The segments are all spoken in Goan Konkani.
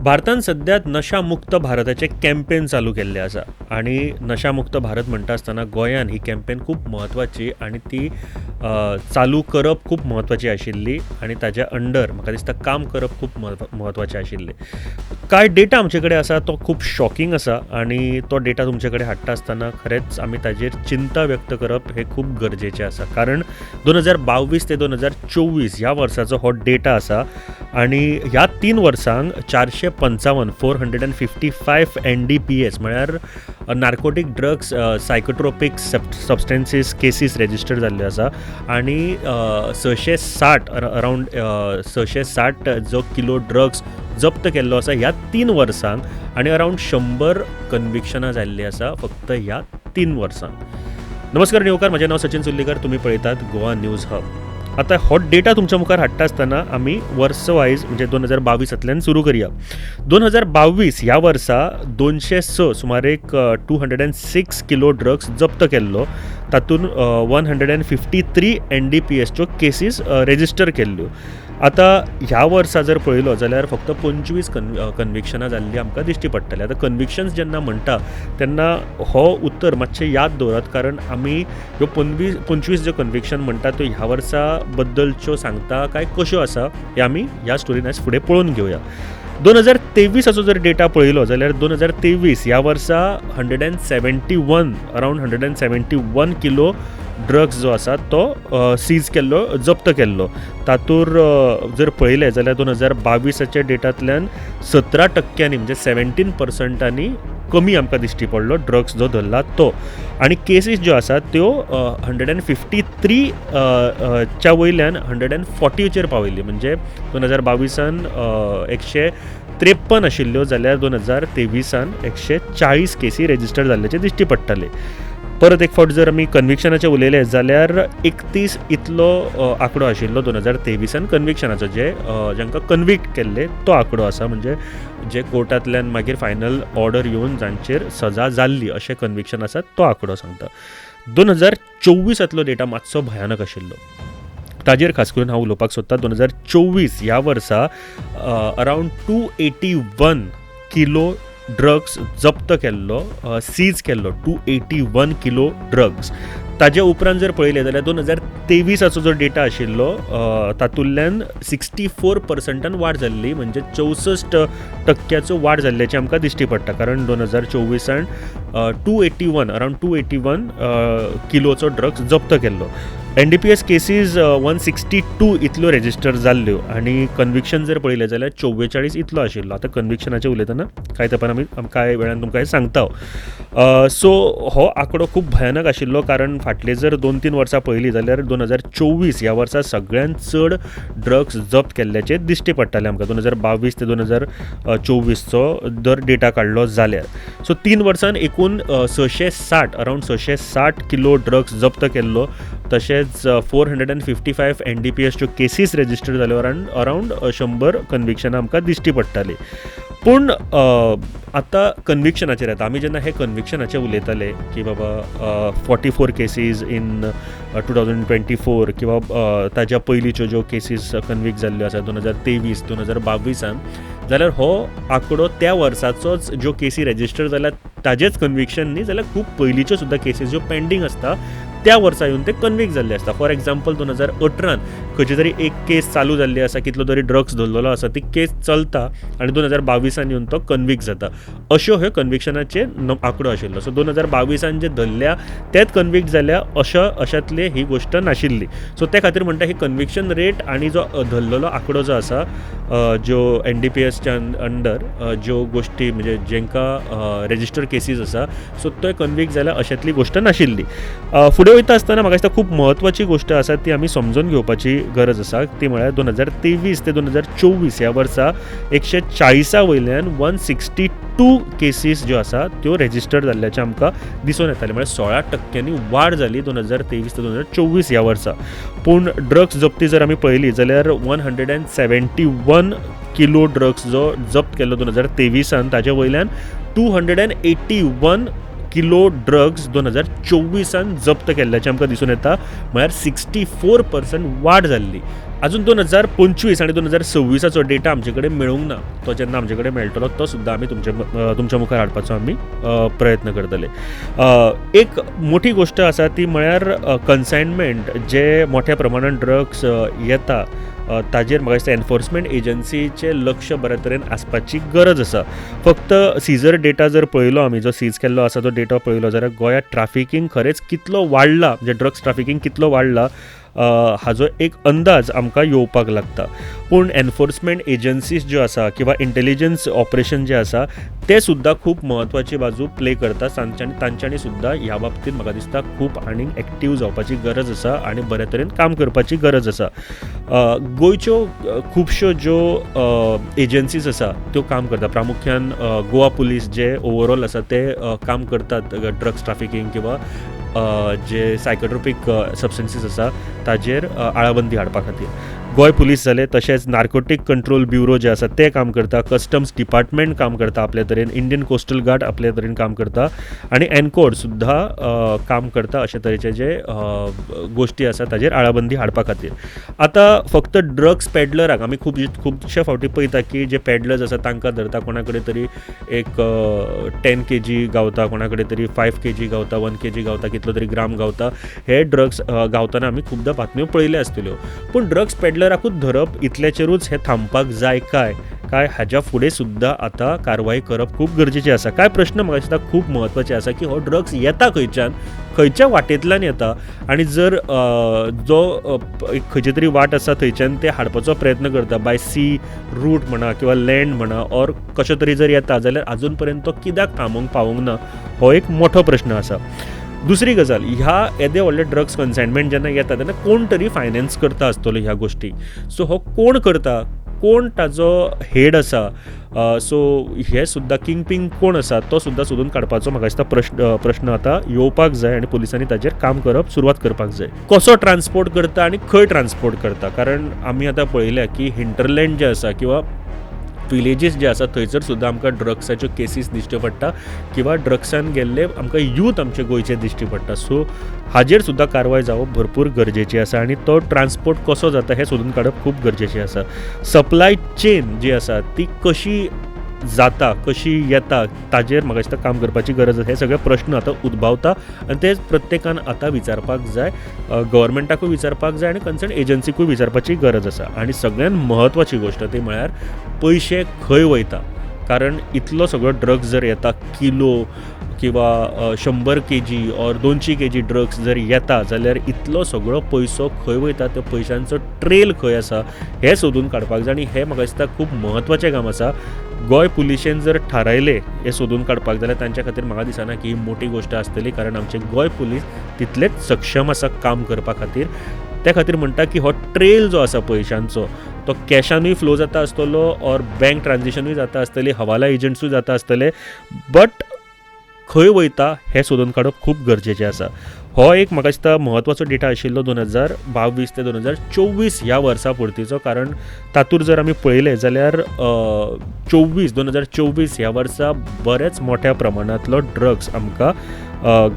भारतान सद्या नशा मुक्त भारताचें कॅम्पेन चालू केल्लें आसा आनी नशा मुक्त भारत म्हणटा आसतना गोंयान ही कॅम्पेन खूब म्हत्वाची आनी ती चालू करप खूब म्हत्वाची आशिल्ली आनी ताच्या अंडर म्हाका दिसता काम करप खूब म्हत्वाचें आशिल्लें. कांय डेटा आमचे कडेन आसा तो खूब शॉकिंग आसा आनी तो डेटा तुमचे कडेन हाडटा आसतना खरेंच आमी ताजेर चिंता व्यक्त करप हें खूब गरजेचें आसा, कारण 2022 ते 2024 ह्या वर्साचो हो डेटा आसा आनी ह्या 3 वर्सांक 455 455 NDPS म्हळ्यार narcotic drugs psychotropic substances cases register जाल्ल्यो आसा आनी 660 अरावंड 660 जो किलो ड्रग्स जप्त केल्लो आसा ह्या 3 वर्सांक आनी अरावंड 100 कन्विक्शनां जाल्लीं आसा फक्त ह्या 3 वर्सांक. नमस्कार नेवकार, म्हजें नांव सचिन सुर्लीकर, तुमी पळयतात गोवा न्यूज हब. आतां हो डेटा तुमच्या मुखार हाडटा आसतना आमी वर्स वायज म्हणजे 2022तल्यान सुरू करया. 2022 ह्या वर्सा 206 सुमार एक 206 किलो ड्रग्स जप्त केल्लो, तातूंत 153 NDPSच्यो केसीस रेजिस्टर केल्ल्यो. आतां ह्या वर्सा जर पळयलो जाल्यार फक्त 25 कन्विक्शनां जाल्लीं आमकां दिश्टी पडटलीं. आतां कन्विक्शन्स जेन्ना म्हणटा तेन्ना हो उत्तर मातशें याद दवरात, कारण आमी ह्यो 25 ज्यो कन्विक्शन म्हणटा त्यो ह्या वर्सा बद्दलच्यो सांगता काय कश्यो आसा हें आमी ह्या स्टोरीन आयज फुडें पळोवन घेवया. 2023 जर डेटा पळयलो जाल्यार 2023 ह्या वर्सा 171 अरावंड 171 किलो ड्रग्स जो आसा तो सीज केल्लो, जप्त केल्लो. तातूंत जर पळयलें जाल्यार 2022 डेटांतल्यान 17% म्हणजे 17% कमी आमकां दिश्टी पडलो ड्रग्स जो धरला तो. आनी केसीस ज्यो आसात त्यो 153 च्या वयल्यान 140चेर पावयली, म्हणजे 2022 153 आशिल्ल्यो जाल्यार 2023 140 केसी रेजिस्टर जाल्ल्याचें दिश्टी पडटालें. परत एक फावट जर आमी कन्विक्शनाचे उलयले जाल्यार 31 इतलो आंकडो आशिल्लो 2023 कन्विक्शनाचो, जे जांकां कन्विक्ट केल्ले तो आंकडो आसा, म्हणजे जे कोर्टांतल्यान मागीर फायनल ऑर्डर येवन जांचेर सजा जाल्ली अशें कन्विक्शन आसा तो आंकडो सांगता. 2024 डेटा मातसो भयानक आशिल्लो, ताजेर खास करून हांव उलोवपाक सोदतां. 2024 ह्या वर्सा अरावंड 281 किलो ड्रग्स जप्त केल्लो, सीज केल्लो 281 किलो ड्रग्स. ताजे उपरांत जर पळयलें जाल्यार 2023 जो डेटा आशिल्लो तातूंतल्यान 64% वाड जाल्ली, म्हणजे 64% वाड जाल्ल्याचें आमकां दिश्टी पडटा, कारण 2024 281 अरावंड 281 किलोचो ड्रग्स जप्त केल्लो. NDPS cases 162 इतल्यो रेजिस्टर जाल्ल्यो आनी कन्विक्शन जर पळयलें जाल्यार 44 इतलो आशिल्लो. आतां कन्विक्शनाचें उलयतना कांय तेंपान आमी कांय वेळान तुमकां हें सांगता. सो हो आंकडो खूब भयानक आशिल्लो, कारण फाटले जर 2-3 वर्सां पळयलीं जाल्यार 2024 ह्या वर्सा सगळ्यांत चड ड्रग्स जप्त केल्ल्याचें दिश्टी पडटालें आमकां 2022 ते 2024 जर डेटा काडलो जाल्यार. सो 3 वर्सान एकूण 660 अरावंड 660 किलो ड्रग्स जप्त केल्लो, तशेंच 455 NDPSच्यो केसीस रेजिस्टर जाल्यो, अरावंड 100 कन्विक्शनां आमकां दिश्टी पडटालीं. पूण आतां कन्विक्शनाचेर येता, आमी जेन्ना हे कन्विक्शनाचेर उलयताले की बाबा 44 केसीस इन 2024 किंवा ताज्या पयलींच्यो ज्यो केसीस कन्विक्ट जाल्ल्यो आसा 2023 2022 जाल्यार हो आंकडो त्या वर्साचोच ज्यो केसी रेजिस्टर जाल्यात ताजेच कन्विक्शन न्ही, जाल्यार खूब पयलींच्यो सुद्दां केसीस ज्यो पेंडींग आसता त्या वर्सा येवन ते कन्विक्ट जाल्ले आसता. फॉर एग्जाम्पल 2018 खंयची तरी एक केस चालू जाल्ली आसा, कितलो तरी ड्रग्स धरलेलो आसा, ती केस चलता आनी 2022 येवन तो कन्विक्ट जाता, अश्यो ह्यो कन्विक्शनाचे आंकडो आशिल्लो. सो 2022 जे धरल्या तेच कन्विक्ट जाल्या अशातली ही गोश्ट नाशिल्ली. सो ते खातीर म्हणटा ही कन्विक्शन रेट आनी जो धरलेलो आंकडो जो आसा ज्यो NDPSच्या अंडर ज्यो गोश्टी म्हणजे जेंकां रेजिस्टर केसीस आसा सो ते कन्विक्ट जाल्या अशातली गोश्ट नाशिल्ली. फुडें वयता आसतना म्हाका दिसता खूब म्हत्वाची गोश्ट आसा ती आमी समजून घेवपाची गरज आसा, ती म्हळ्यार 2023 ते 2024 ह्या वर्सा 140 वयल्यान 162 केसीस ज्यो आसा त्यो रेजिस्टर जाल्ल्याचें आमकां दिसून येतालें, म्हळ्यार 16% वाड जाली 2023 ते 2024 ह्या वर्सा. पूण ड्रग्स जप्ती जर आमी पळयली जाल्यार 171 किलो ड्रग्स जो जप्त केल्लो 2023 ताजे वयल्यान 281 किलो ड्रग्स 2024 जप्त केल्ल्याचें आमकां दिसून येता. म्हळ्यार 64% वाड जाल्ली. अजून 2025 आनी 2026 डेटा आमचे कडेन मेळूंक ना. तो जेन्ना आमचे कडेन मेळटलो तो सुद्दां आमी तुमच्या मुखार हाडपाचो आमी प्रयत्न करतले. एक मोठी गोश्ट आसा ती म्हळ्यार कन्सायनमेंट जे मोठ्या प्रमाणान ड्रग्स येता ताजेर म्हाका दिसता एनफोर्समेंट एजन्सीचें लक्ष बऱ्या तरेन आसपाची गरज आसा. फक्त सीजर डेटा जर पळयलो आमी, जो सीज केल्लो आसा तो डेटा पळयलो जाल्यार गोंयांत ट्राफिकींग खरेंच कितलो वाडला, म्हणजे ड्रग्स ट्राफिकींग कितलो वाडला हाजो एक अंदाज आमकां येवपाक लागता. पूण एनफोर्समेंट एजन्सीज ज्यो आसा किंवा इंटेलिजन्स ऑपरेशन जें आसा तें सुद्दां खूब म्हत्वाची बाजू प्ले करता. तांच्यांनी सुद्दां ह्या बाबतींत म्हाका दिसता खूब आनीक एक्टीव जावपाची गरज आसा आनी बरे तरेन काम करपाची गरज आसा. गोंयच्यो खुबश्यो ज्यो एजन्सीज आसा त्यो काम करता. प्रामुख्यान गोवा पुलीस जे ओवरऑल आसा ते काम करतात ड्रग्स ट्राफिकींग किंवा जे सायकोट्रोपीक सबस्टन्सीस आसा ताजेर आळाबंदी हाडपा खातीर. गोंय पुलीस जाले, तशेंच नार्कोटीक कंट्रोल ब्युरो जे आसा ते काम करता, कस्टम्स डिपार्टमेंट काम करता आपल्या तरेन, इंडियन कोस्टल गार्ड आपल्या तरेन काम करता आनी एनकोड सुद्दां काम करता. अशे तरेचे जे गोश्टी आसा ताजेर आळाबंदी हाडपा खातीर. आतां फक्त ड्रग्स पेडलराक आमी खुबशे फावटी पळयता की जे पेडलर्स आसा तांकां धरता, कोणा कडेन तरी एक 10 kg गावता, कोणा कडेन तरी 5 kg गावता, 1 kg गावता, कितलो तरी ग्राम गावता. हे ड्रग्स गावतना आमी खुबदां बातम्यो पळयल्यो आसतल्यो. पूण ड्रग्स पेडलराकूच धरप इतल्याचेरूच हें थांबपाक जाय काय काय हाज्या फुडें सुद्दां आतां कारवाय करप खूब गरजेचें आसा. काय प्रश्न म्हाका दिसता खूब म्हत्वाचे आसा की हो ड्रग्स येता खंयच्यान, खंयच्या वाटेंतल्यान येता आनी जर जो एक खंयची तरी वाट आसा थंयच्यान ते हाडपाचो प्रयत्न करता बाय सी रूट म्हणा किंवा लँड म्हणा ऑर कशें तरी जर येता जाल्यार आजून पर्यंत तो कित्याक थांबोवंक पावूंक ना हो एक मोठो प्रश्न आसा. दुसरी गजाल, ह्या येदे व्हडले ड्रग्स कन्सायनमेंट जेन्ना येता तेन्ना कोण तरी फायनान्स करता आसतलो ह्या गोश्टी. सो हो कोण करता, कोण ताजो हेड आसा, सो हे सुद्दां किंग पीन कोण आसा तो सुद्दां सोदून काडपाचो म्हाका दिसता प्रश्न आतां येवपाक जाय आनी पुलिसांनी ताजेर काम करप सुरवात करपाक जाय. कसो ट्रान्सपोर्ट करता आनी खंय ट्रान्सपोर्ट करता, कारण आमी आतां पळयल्या की हिंटरलँड जे आसा किंवा विलेजीस जे आसा थंयसर सुद्दां आमकां ड्रग्साच्यो केसीस दिश्टी पडटा किंवा ड्रग्सान गेल्ले आमकां यूथ आमचे गोंयचे दिश्टी पडटा. सो हाजेर सुद्दां कारवाय जावप भरपूर गरजेची आसा आनी तो ट्रान्सपोर्ट कसो जाता हें सोदून काडप खूब गरजेचें आसा. सप्लाय चेन जी आसा ती कशी जाता, कशी येता ताजेर म्हाका दिसता काम करपाची गरज आसा. हे सगळे प्रश्न आतां उद्भावता आनी ते प्रत्येकान आतां विचारपाक जाय, गव्हर्मेंटाकूय विचारपाक जाय आनी कन्सर्न एजन्सीकूय विचारपाची गरज आसा. आनी सगळ्यान म्हत्वाची गोश्ट ती म्हळ्यार पयशे खंय वयता, कारण इतलो सगळो ड्रग्स जर येता किलो किंवा 100 kg or 200 kg drugs जर येता जाल्यार इतलो सगळो पयसो खंय वयता, त्या पयशांचो ट्रेल खंय आसा हें सोदून काडपाक जाय. आनी हें म्हाका दिसता खूब म्हत्वाचें काम आसा. गोंय पुलिशेन जर थारायलें हें सोदून काडपाक जाल्यार तांच्या खातीर म्हाका दिसना की ही मोठी गोश्ट आसतली, कारण आमचे गोंय पुलीस तितलेच सक्षम आसा काम करपा खातीर. त्या खातीर म्हणटा की हो ट्रेल जो आसा पयशांचो तो कॅशानूय फ्लो जाता आसतलो ऑर बँक ट्रान्झेक्शनूय जाता आसतली, हवाला एजंट्सूय जाता आसतले, बट खंय वयता हें सोदून काडप खूब गरजेचें आसा. हो एक म्हाका दिसता म्हत्वाचो डेटा आशिल्लो 2022 ते 2024 ह्या वर्सा पुर्तीचो, कारण तातूंत जर आमी पळयलें जाल्यार 2024 ह्या वर्सा बऱ्याच मोठ्या प्रमाणांतलो ड्रग्स आमकां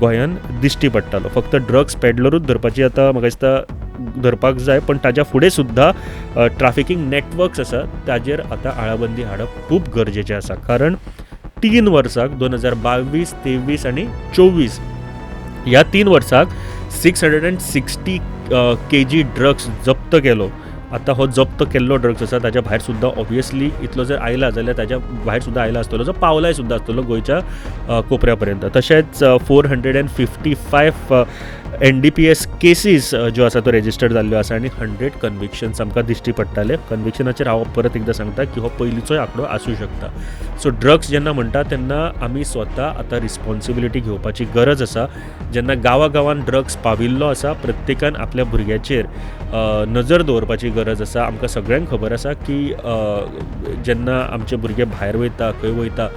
गोंयांत दिश्टी पडटालो. फक्त ड्रग्स पेडलरूच धरपाची आतां म्हाका दिसता धरपाक जाय, पण ताज्या फुडें सुद्दां ट्राफिकींग नेटवर्क्स आसा ताजेर आतां आळाबंदी हाडप खूब गरजेचें आसा. कारण 3 वर्साक 2022, 23 आनी 24 ह्या 3 वर्साक 660 kg drugs जप्त केलो. आतां हो जप्त केल्लो ड्रग्स आसा ताज्या भायर सुद्दां ऑब्वियसली इतलो जर आयला जाल्यार ताज्या भायर सुद्दां आयला आसतलो, जो पावलाय सुद्दां आसतलो गोंयच्या कोपऱ्या पर्यंत. तशेंच 455 NDPS cases ज्यो आसा तो रेजिस्टर्ड जाल्ल्यो आसा आनी 100 कन्विक्शन्स आमकां दिश्टी पडटाले. कन्विक्शनाचेर हांव परत एकदां सांगता की हो पयलींचोय आंकडो आसूं शकता. सो ड्रग्स जेन्ना म्हणटा तेन्ना आमी स्वता आतां रिस्पॉन्सिबिलिटी घेवपाची गरज आसा. जेन्ना गांवा गांवान ड्रग्स पाविल्लो आसा प्रत्येकान आपल्या भुरग्याचेर नजर दवरपाची गरज आसा. आमकां सगळ्यांक खबर आसा की जेन्ना आमचे भुरगे भायर वयता, खंय वयता,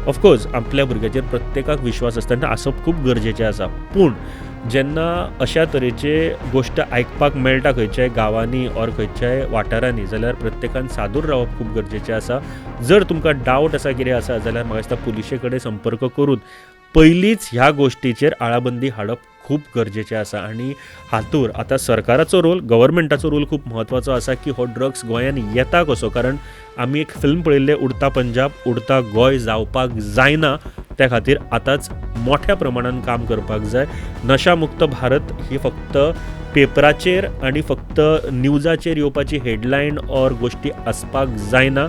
ऑफकोर्स आपल्या भुरग्याचेर प्रत्येकाक विश्वास आसता आनी आसप खूब गरजेचें आसा. पूण जेन्ना अशा तरेचे गोश्ट आयकपाक मेळटा खंयच्याय गांवांनी ऑर खंयच्याय वाठारांनी जाल्यार प्रत्येकान सादूर रावप खूब गरजेचें आसा. जर तुमकां डावट आसा कितें आसा जाल्यार म्हाका दिसता पुलिशे कडेन संपर्क करून पयलींच ह्या गोश्टीचेर आळाबंदी हाडप खूब गरजेचें आसा. आनी हातूर आतां सरकाराचो रोल, गव्हर्मेंटाचो रोल खूब म्हत्वाचो आसा की हो ड्रग्स गोंयान येता कसो, कारण आमी एक फिल्म पळयल्लें उडता पंजाब, उडता गोंय जावपाक जायना. त्या खातीर आतांच मोठ्या प्रमाणान काम करपाक जाय. नशामुक्त भारत ही फक्त पेपराचेर आनी फक्त न्यूजाचेर येवपाची हेडलायन ऑर गोश्टी आसपाक जायना.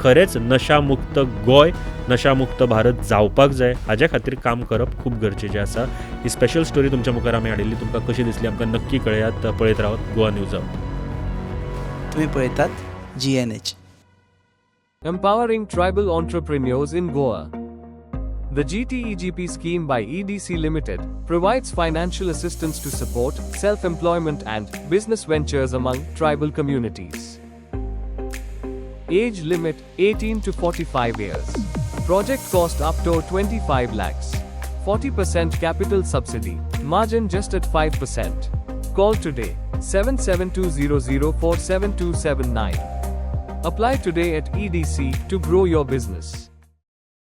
खरेंच नशामुक्त गोंय, नशामुक्त भारत जावपाक जाय, हाज्या खातीर काम करप खूब गरजेचें आसा. ही स्पेशल स्टोरी तुमच्या मुखार आमी हाडिल्ली, तुमकां कशी दिसली आमकां नक्की कळयात. पळयत रावत गोवा न्यूज. तुम्ही पळयतात GNH. Empowering tribal entrepreneurs in Goa. The GTEGP scheme by EDC Limited provides financial assistance to support self-employment and business ventures among tribal communities. Age limit 18 to 45 years. Project cost up to 25 lakhs. 40% capital subsidy. Margin just at 5%. Call today 7720047279. Apply today at EDC to grow your business.